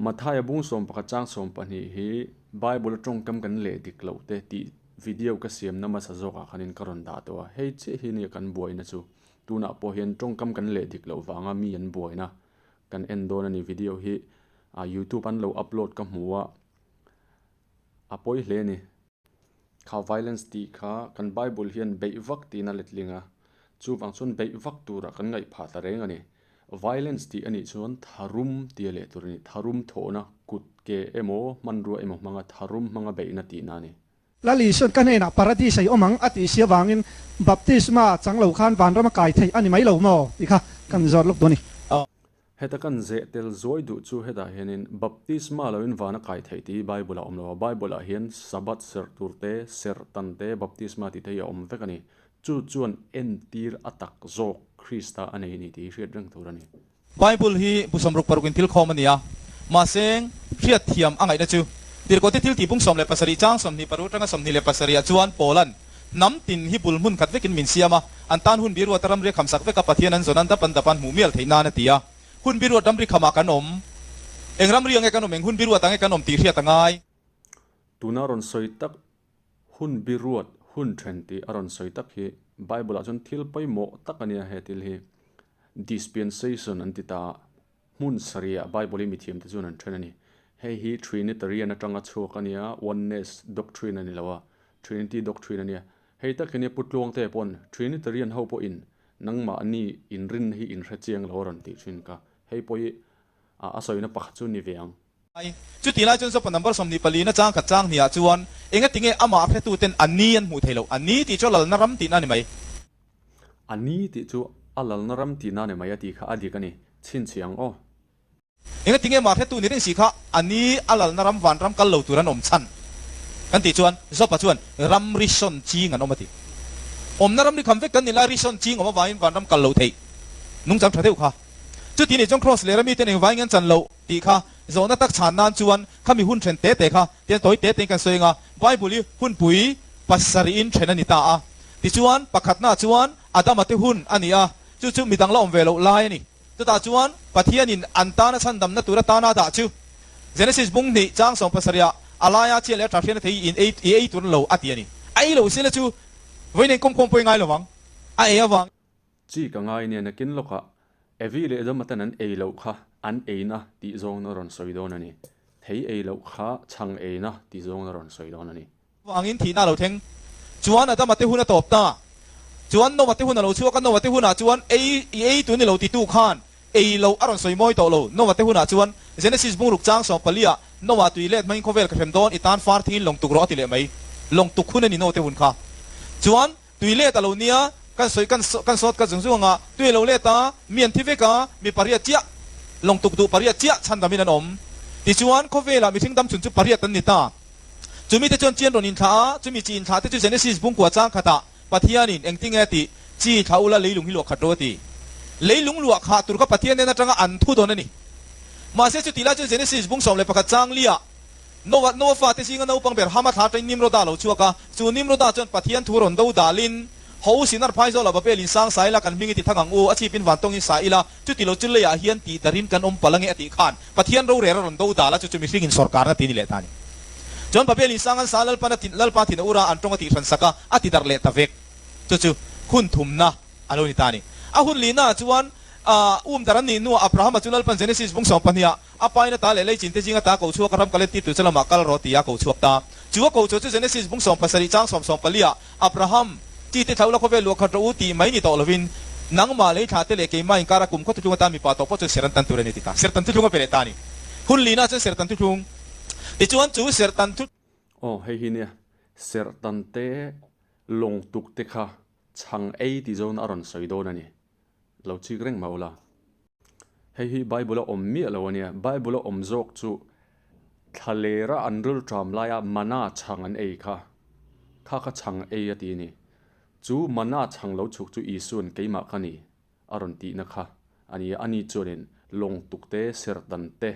Mathaia bung 11 chang 12 hi Bible tawngkam kan leh dik loh te tih video ka siamna hmasa zawkah khanin ka rawn dah tawh a, hei chiah hi nia kan buaina chu. Tunah pawh hian tawngkam kan leh dik loh vanga mi an buaina kan en dawn a ni. Video hi YouTube an lo upload ka hmu a, a pawi hle a ni. Kha violence tih kha kan Bible hian beih vak tiin a letling a, chuvang chuan beih vak turah kan ngaih phah ta reng a ni. Violence tih a nih chuan tharum tia leh tur a ni. Tharum thawhna, kut ke emaw, hmanrua emaw hmanga tharum hmanga beihna tihna a ni. Lal Isuan ka hnenah Paradis a i awm ang a tih si avangin baptisma chang lo khan vanram a kai theih a ni mai lo maw tih kha kan zawt lawk dawn a ni. Heta kan zeh tel zuai duh chu hetah hianin baptisma loin van a kai theih tih hi Bible ah a awm lo a, Bible ah hian Sabbath serh tur te, serh tan te, baptisma tih te hi a awm vek a ni. Chu chuan entir a tak zawk Krista a nei a ni tih hi hriat reng tur a ni. Bible hi bu 66 in thil khawm a ni a, mahse hriatthiam a ngaihna chu Tirhkohte thil tih bung 17 chang 26 atanga 27 ah chuan Paula'n Hnam tin hi bul hmun khat vekin min siam a, an tan hun biruata ramri kham sak veka Pathian an zawn an dap an dap an hmuh mial theih nan a ti a. Hun biruat ramri khamah kan awm. Eng ramri ange kan awm, eng hun biruat ange kan awm tih hriat a ngai. Tuna rawn sawi tak hun biruat, hun then tih a rawn sawi tak hi Bible ah chuan thil pawimawh tak a nia he thil hi. Dispensation an ti ta a, hmun sarih ah Bible hi mithiamte chuan an then a ni. Hei hi Trinitarian atanga chhuak a nia, Oneness doctrine a ni lo a, Trinity doctrine a nia. Hei tak hian Pu Tluangte pawn Trinitarian ho pawhin nangmahni inrinna hi inhre chiang lo a rawn tih thin kha. Hei pawh hi a sawina pakhat chu ni ve ang. Chutih lai chuan Zopa number 24 na chang khat chang hniah chuan engatinge amah hretuten a ni an hmuh thei loh? A ni tih chu a lalna ram tihna a ni mai. A ni tih chu a lalna ram tihna a ni mai a tih kha a dik a ni. Chhinchhiah ang aw. Engatinge mah hretu ni reng si kha a ni a lalna ram vanram kal lo tur an awm chhan kan tih chuan Zopa chuan ram ri sawn ching an awm a ti. Awmna ram ri kham vek kan ni lai ri sawn ching awm avangin vanram kal lo theih nungchang tha deuh kha. Chuti nih chuan Kraws leh rami ten engvangin an chan loh tih kha zawhna tak chhan nan chuan khami hun then te te kha tian tawi te tein kan sawi anga Bible hi hunpui pasarih in then a ni ta a. Tichuan pakhatna chuan Adama te hun a ni a, chu chu midang la awm ve loh lai a ni. Chutah chuan Pathianin an tana chhandamna tur atana a dah chu Genesis bung hnih chang 17 ah a laia chian leh a tha hriatna thei in ei i ei tur lo a ti a ni. A ei lo sila chu vawiin engkawm khawm pawh i ngai lo vang. A ei avang. Chi ka ngai nia nakin lawkah Evi leh Adama ten an ei loh kha an eina tih zawngin a rawn sawi dawn a ni. Thei ei loh kha chhang eina tih zawngin a rawn sawi dawn a ni. Vangin thihna a lo thleng. Chuan Adama te hun a tawp ta. Chuan Noah te hun a lo chhuak a, Noah te hunah chuan ei i ei tu ni lo titu khan ei loh a rawn sawi mawi tawh lo. Noah te hunah chuan Genesis bungruk chang 14 ah Noah tui let hmangin khawvel ka hrem dawn i tan far thingin lawng tuk rawh a ti leh mai. Lawng tuk hun a ni Noah te hun kha. Chuan tui let a lo nia, kan sawi kan kan sawt ka zung zung anga tui a lo let a, mi an thi vek a, mi pariat chiah lawng tuk duh pariat chiah chhandamin an awm. Tichuan khawvelah mihring dam chhun chu pariat an ni ta. Chumi te chuan chian rawn inthlah a, chumi chi inthlah te chu Genesis bungkua chang khatah Pathianin engtinge a tih? Chi thlah ula leilung hi luah khat rawh a ti. Leilung luah khah tur kha Pathian nen atanga an thu dawn a ni. Mahse chutih lai chuan Genesis bung 11 chang liah Noah Noah fate zinga naupang ber Hama thla atangin Nimroda a lo chhuak a, chu Nimroda chuan Pathian thu rawn do dalin, Ho u Sinar phai zawlah Babel in sang sa ila kan hming i ti thang ang u, a chhipin van tawngin sa ila, chuti lo chu leiah hian tih darin kan awm palh ange a tih khan Pathian rorel a rawn do dal a, chu chu mihring in sawrkarna ti ni leh ta a ni. Chuan Babel in sang an sa Lalpan a tin Lalpa thin a ur a, an tawng a tih hran sak a, a ti darh leh ta vek. Chu chu hun thumna a lo ni ta a ni. A hun lihnaah chuan um dar an nih hnuah Abrahama chu Lalpan Genesis bung 12 ah a paina ta leh lei chin te zinga ta ko chhuak a ram ka let tir tur chu lamah kal rawh ti a ko chhuak ta. Chu a ko chhuah chu Genesis bung 17 chang 14 ah Abraham, chi te thlauh la khawvel luah khat rawh u tih mai ni tawh lovin, nangmah lei thla te leh keimah inkara kum khaw thuthlung atan mipa tawh pawh chuan ser an tan tur a ni ti ta. Sertan thuthlung a pe leh ta a ni. Hun lina chuan sertan thuthlung tichuan chu sertan thu. Aw, hei hi nia, sertan te lawng tuk te kha chhang ei ti zawn a rawn sawi dawn a ni. Lo chik reng mah ula. Hei hi Bible a awm miah lo a nia. Bible a awm zawk chu thlalera an ril ṭam laia mana chhang an ei kha, kha kha chhang ei a ti a ni. Chu mana chhang lo chhuk chu Isua'n keimah ka ni a rawn tihna kha a ni a. Ani chuanin lawng tuk te, serhtan te.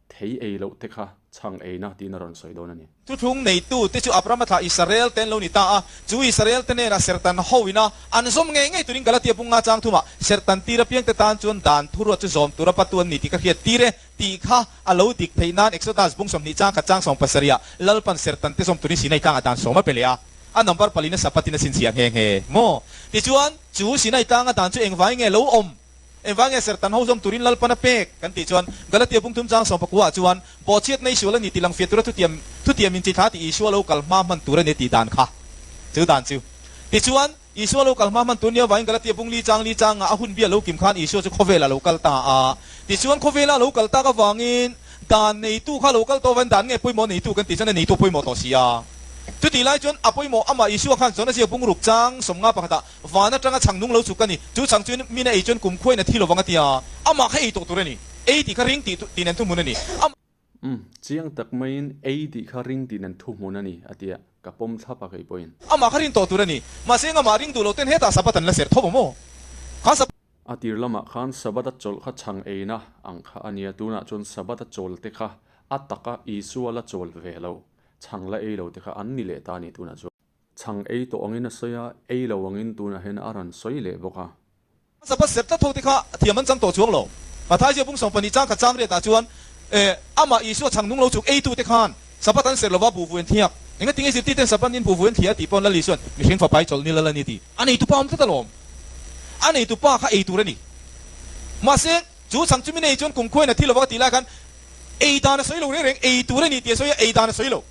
Thei ei loh te kha chhang eina tiin a rawn sawi dawn a ni. Thuthlung neitu te chu Abrahama thlah Israel te an lo ni ta a, chu Israel te hnenah serhtan ho ina an zawm ngei ngei turin Galatia bunga chang thumah serhtan tir apiang te tan chuan dan thuruat chu zawm tura patu an ni tih ka hriat tir e tih kha a lo dik theih nan Exodus bung 20 chang khat chang 70 ah Lalpan serhtan te zawm turin Sinai tlangah dan sawm a pe leh a, a number palina Sabbath in a chhinchhiah nghe nghe maw? Tichuan chu Sinai tlanga dan chu engvai nge lo awm? Engvang nge serhtan ho zawm turin Lalpan a pek? Kan tih chuan Galatia bung thum chang 19 ah chuan bawhchhiat nei sual a ni tih lang fiah tura thutiam thutiam in chi thla tih Isua lo kal hma hman tur a ni tih dan kha chu dan chu. Tichuan, Isua lo kal hma hman tur nia vangin Galatia bung li chang li changa a hun bia lo kim khan Isua chu khawvelah a lo kal ta a. Tichuan, khawvela a lo kal tak avangin dan neitu kha lo kal tawh avangin dan nge pawimawh neitu kan tih chuan a neitu a pawimawh tawh si a. Chutih lai chuan a pawimawh amah Isua khan chuan a ziak bung ruk chang 50 pakhatah Van atanga chhang nung lo chuk a ni. Chu chhang chuan min a ei chuan kum khuain a thi lovang a ti a, amah kha ei tawh tur a ni. Ei tih kha ring tih tih nen thuhmun a ni. Amah. Umm, chiang tak maiin ei tih kha ring tih nen thuhmun a ni, a ti a, ka pawm thlap a kei pawhin. Amah kha rin tawh tur a ni. Mahse engah ring duh lo ten hetah Sabbath an la serh tho a maw? Kha Sabbath. A tir lamah khan Sabbath a chawlh kha chhang eina ang kha a nia, tunah chuan Sabbath a chawl te kha a taka Isua la chawl ve lo, chhang la ei lo te kha an ni leh ta a ni tunah chuan. Chhang ei tawh angin a sawi a, ei lo angin tunah hian a rawn sawi leh bawk a. Sabbath serh tlat ho te kha thiam an chang tawh chuang lo. Matthai zia bung 12 chang khat chang riatah chuan, Eh, amah Isua chhang nung lo chuk eitute khan Sabbath an serh lova buh vui an thiak. Engatinge zirtirten Sabbath nin buh vui an thlia tih pawn Lal Isuan mihring fapa i chawlh ni lal a ni tih. A neitu pa awm tlat alawm. A neitu pa kha ei tur a ni. Mahse, chu chhang chu min ei chuan kum khuain a thi lova ka tih lai khan ei dan a sawi lo reng reng, ei tur a ni tih a sawi a, ei dan a sawi lo.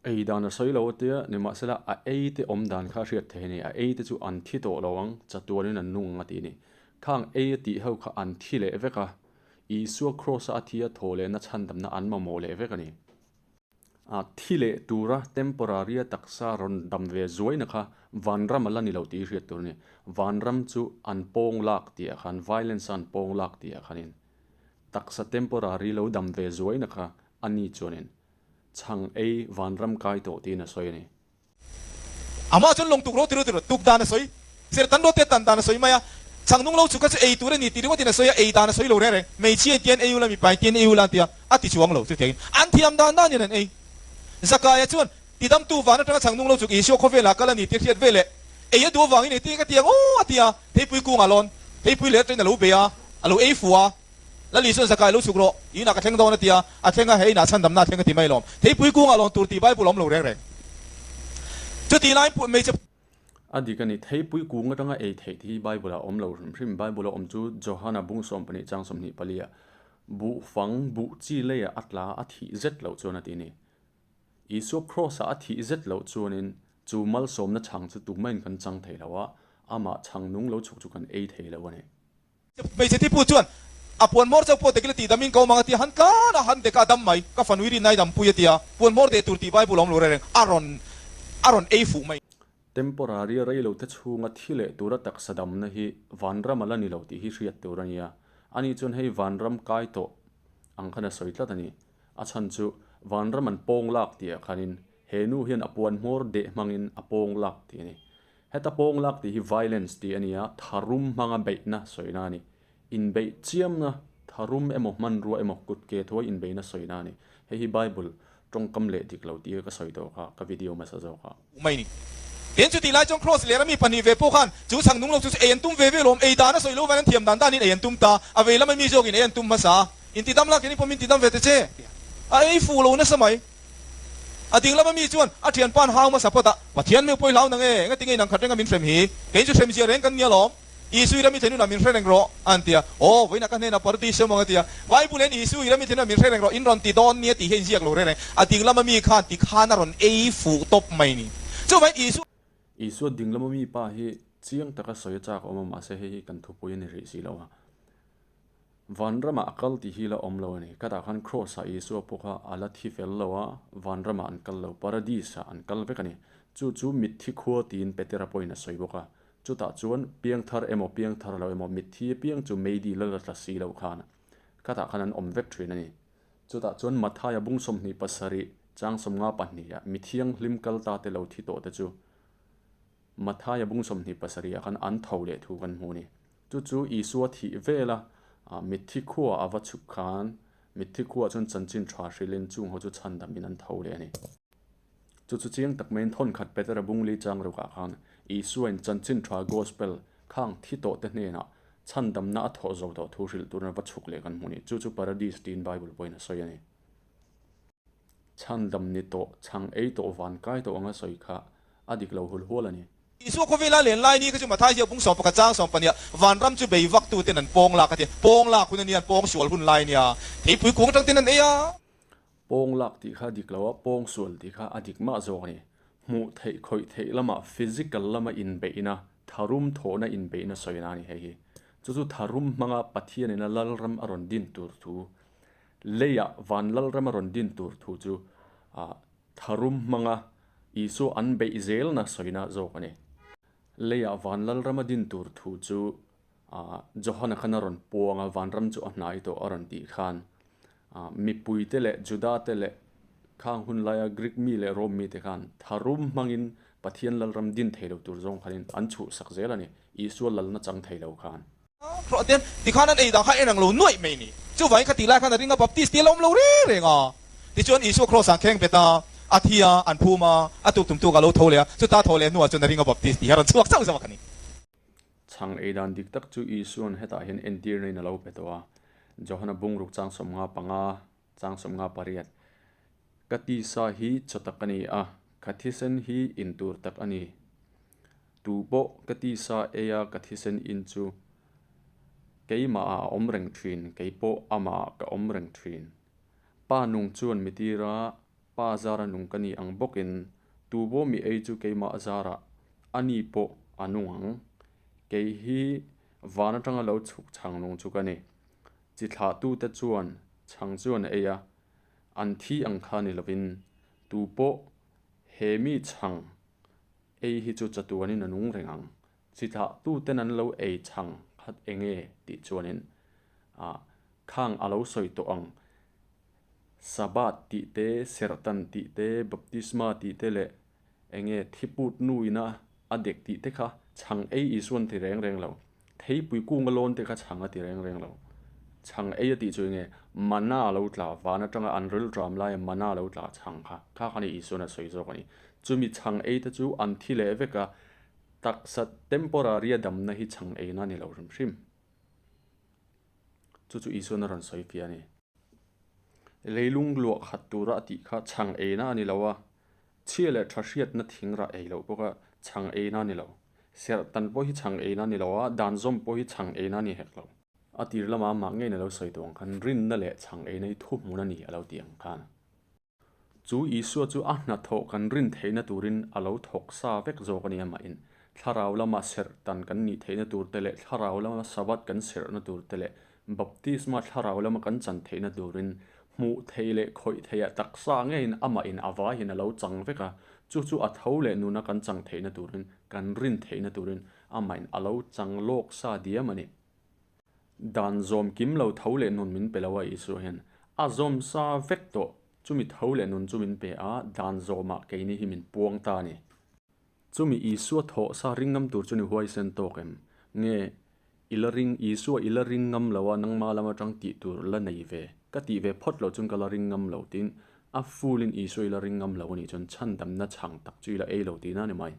Ei dan a sawi lo atia, nimahsela a ei te awm dan kha a hriat thei a ni. A ei te chu an thi tawh lo ang, chatuanin an nung ang a ti a ni. Khang ei a tih ho kha an thi leh vek a, Isua Kraws-a a thi a thaw lehna chhandamna an mamawh leh vek a ni. A thi leh tura temporary-a taksa rawn dam ve zuaina kha vanram a la ni lo tih hi hriat tur a ni. Vanram chu an pawng lak tih ah khan, violence-a an pawng lak tih ah khanin taksa temporary lo dam ve zuaina kha a ni chuanin Chhang ei vanram kai tawh tiin a sawi a ni. Amah chuan lawng tuk ro ti ro ti ro tuk dan a sawi. Ser tan ro te tan dan a sawi mai a. Chhang nung lo chu kha chu ei tur a ni ti ringawtin a sawi a, ei dan a sawi lo reng reng. Hmeichhia in tian ei ula, mipa in tian ei ula an ti a, a ti chuang lo. Chutiangin an thiam dan danin an ei. Zakaia chuan tidamtu van atanga chhang nung lo chuk Isua khawvelah kal a ni tih a hriat veleh ei a duh avangin engtin ka ti ang aw a ti a, theipui kungah lawn theipui leh atangin a lo bei a, a lo ei fuh a. Lal Isuan Zakai lo chhuk rawh, i inah ka thleng dawn a ti a, a thleng a, he inah chhandamna a thleng a ti mai lawm. Theipui kungah lawn tur tih Bible a awm lo reng reng. Chutih laiin hmeichhe. A dik a ni, theipui kung atanga ei theih tih hi Bible ah a awm lo hrim hrim. Bible a awm chu Johana bung 12 chang 24 ah, Buhfang buh chi leiah a tla a thih zet loh chuan a ti a ni. Isua Kraws ah a thih zet loh chuanin chu malsawmna chhang chu tumah-in kan chang thei lo a, amah chhang nung lo chhuk chu kan ei thei lo a ni. Hmeichhe thipu chuan a puan hmawr chauh pawh tekil a tih damin ka awm ang a ti a, han tlan a, han dek a, a dam mai, ka fanui rinna i dampui a ti a, puan hmawr deh tur tih Bible a awm lo reng reng, a rawn a rawn ei fuh mai. Temporary reilote chhunga thi leh tura taksa damna hi vanram a la ni lo tih hi hriat tur a nia. Ani chuan hei vanram kai tawh ang khan a sawi tlat a ni. A chhan chu vanram an pawng lak tih ah khanin he nu hian a puan hmawr deh hmangin a pawng lak tih a ni. Heta pawng lak tih hi violence tih a ni a, tharum hmanga beihna sawina a ni. Inbeih chiamna, tharum emaw hmanrua emaw kut ke thuai inbeihna sawina a ni. Hei hi Bible tawngkam leh dik lo tih ka sawi tawh kha ka video hmasa zawk a. Mai ni. Tin, chutih lai chuan Kraws lera mi pahnih ve pawh khan chu chhang nung lo chu chu ei an tum ve ve lawm, ei dan a sawi lo vain an thiam dan danin ei an tum ta, a vei lama mi zawkin ei an tum hmasa a, intidam lak hian i pawm intidam ve ta che, a ei fuh lo nasa mai. A ding lama mi chuan a thianpa'n hau hmasa phawt a, Pathian meu pawh i hlau nang e, enga tinge inang khat renga min hrem hi? Kei chu hrem zia reng kan nia lawm. Isu i rami thenunah min hre reng rawh, a an ti a. Aw, vawiinah ka hnenah party siam ang a ti a. Bible hian Isu i rami thenunah min hre reng rawh, in rawn ti dawn nia tih hi a inziak lo reng reng. A ding lama mi khan ti khan a rawn ei fuh tawp mai ni. Chuvangin Isu. Isua ding lama mi pa hi chiang taka sawi a chak awm a, mahse hei hi kan thupui a ni rih si lo a. Vanramah a kal tih hi la awm lo a ni. Khatah khan Kraws-ah Isua pawh kha a la thi fel lo a, vanramah an kal lo, Paradis-ah an kal vek a ni. Chu chu mitthi khua tiin Petera pawhin a sawi bawk a. Chutah chuan piangthar emaw piangthar lo emaw mitthi apiang chu meidi la la tla si lo khan khatah khan an awm vek thin a ni. Chutah chuan Mathaia bung 27 chang 52 ah mithianghlim kal ta te lo thi tawh te chu Mathaia bung 27 ah khan an tho leh thu kan hmu a ni. Chu chu Isua thih vela mitthi khua a va chhuk khan Mitthi khuaah chuan chanchin tha hrilhin chung ho chu chhandamin an tho leh a ni. Chu chu chiang tak maiin thawnkhat Petera bungli chang rukah khan Isuain chanchin tha Gospel khang thi tawh te hnenah chhandamna a thawh zo tawh thu hrilh turin a va chhuk leh kan hmu a ni. Chu chu Paradis tiin Bible pawhin a sawi a ni. Chhandam ni tawh, chhang ei tawh, van kai tawh anga sawi kha a dik lo hul hual a ni. Isua khawvela len lai ni kha chu Mathai ziak bung 11 chang 12 vanram chu bei vak tu ten an pawng lak a ti. Pawng lak hun a nia, an pawng sual hun lai a nia. Theipui kung atang ten an ei a. Pawng lak tih kha a dik lo a, pawng sual tih kha a dik mah zawk a ni. Hmuh theih khawih theih lama physical lama inbeihna, tharum thawhna inbeihna sawina a ni hei hi. Chu chu tharum hmanga Pathianina Lalram a rawn din tur thu, leiah van Lalram a rawn din tur thu chu Tharum hmanga Isua an beih zelna sawina zawk a ni. Leiah van lalram a din tur thu chu Johana khan a rawn puang a, vanram chu a hnai tawh a rawn tih khan mipuite leh Judate leh khang hun laia Greek mi leh Rome mite khan tharum hmangin Pathian lalram din thei lo tur zawng khanin an chhuhsak zel a ni, Isua lalna chang thei lo khan. Rawh ten tikhan an ei dang kha en ang lo nuaih mai ni. Chuvangin kha tih lai khan a ring a Baptist tih a la awm lo reng reng a. Tichuan Isua Kraws ah kheng bet a, a thi a, an phum a, a tuk tum tuk a lo tho leh a, chuta tho leh hnuah chuan a ring a Baptist tih hi a rawn chhuak chauh zawk a ni. Chhang ei dan dik tak chu Isua'n hetah hian entirna in a lo pe tawh a, Johana bungruk chang 55, chang 58, Ka tisa hi chaw tak a ni a, ka thisen hi in tur tak a ni. Tu pawh ka tisa ei a ka thisen in chu keimah ah a awm reng thin, kei pawh amah ah ka awm reng thin. Pa nung chuan mi tira pa zara nung ka ni ang bawkin tu pawh mi ei chu keimah zarah a ni pawh a nung ang. Kei hi van atanga lo chhuk chhang nung chu ka ni. Chi thlahtute chuan chhang chu an ei a, an thi ang kha ni lovin tu pawh he mi chhang ei hi chu chatuanin a nung reng ang. Chi thlahtuten an lo ei chhang khat enge tih chuanin ah khang a lo sawi tawh ang. Sabbath tih te, serhtan tih te, baptisma tih te leh Enge thiput nu ina a dek tih te kha chhang ei Isuan ti reng reng lo. Theipui kunga lawn te kha chhang a ti reng reng lo. Chhang ei a tih chu enge mana lo tla van atanga an rilṭam laia mana lo tla chhang kha kha kha ni Isuan a sawi zawk a ni. Chumi chhang ei te chu an thi leh vek a, taksa temporary a damna hi chhang eina a ni lo hrim hrim. Chu chu Isuan a rawn sawi fiah a ni. Leilung luah khat tura a tih kha chhang eina a ni lo a, chhia leh tha hriatna thing rah ei loh bawk a, chhang eina a ni lo. Serh tan pawh hi chhang eina a ni lo a, dan zawm pawh hi chhang eina a ni hek lo. A tir lama amah ngeiin a lo sawi tawh ang khan rinna leh chhang eina hi thuhmun a ni a lo tih ang khan. Chu Isua chu a hnathawh kan rin theihna turin a lo thawk sa vek zawk a ni amahin thlarau lama serh tan kan nih theihna tur te leh thlarau lama Sabbath kan serhna tur te leh baptisma thlarau lama kan chan theihna turin hmuh theih leh khawih theihah taksa ngeiin amahin a vaiin a lo chang vek a, chu chu a tho leh nuna kan chang theihna turin kan rin theihna turin amahin a lo chang lawk sa diam a ni. Dan zawm kim lo tho leh nun min pe lo a Isua hian a zawm sa vek tawh. Chumi tho leh nun chu min pe a, dan zawmah keini hi min puang ta a ni. Chumi Isua thawh sa ring ngam tur chu ni huaisen tawk em? Nge i la ring Isua i la ring ngam lo a nangma lam atang tih tur la nei ve? Ka tih ve phawt loh chuan ka la ring ngam lo tiin a full in Isua i la ring ngam lo a nih chuan chhandamna chhang tak chu i la ei lo tihna a ni mai.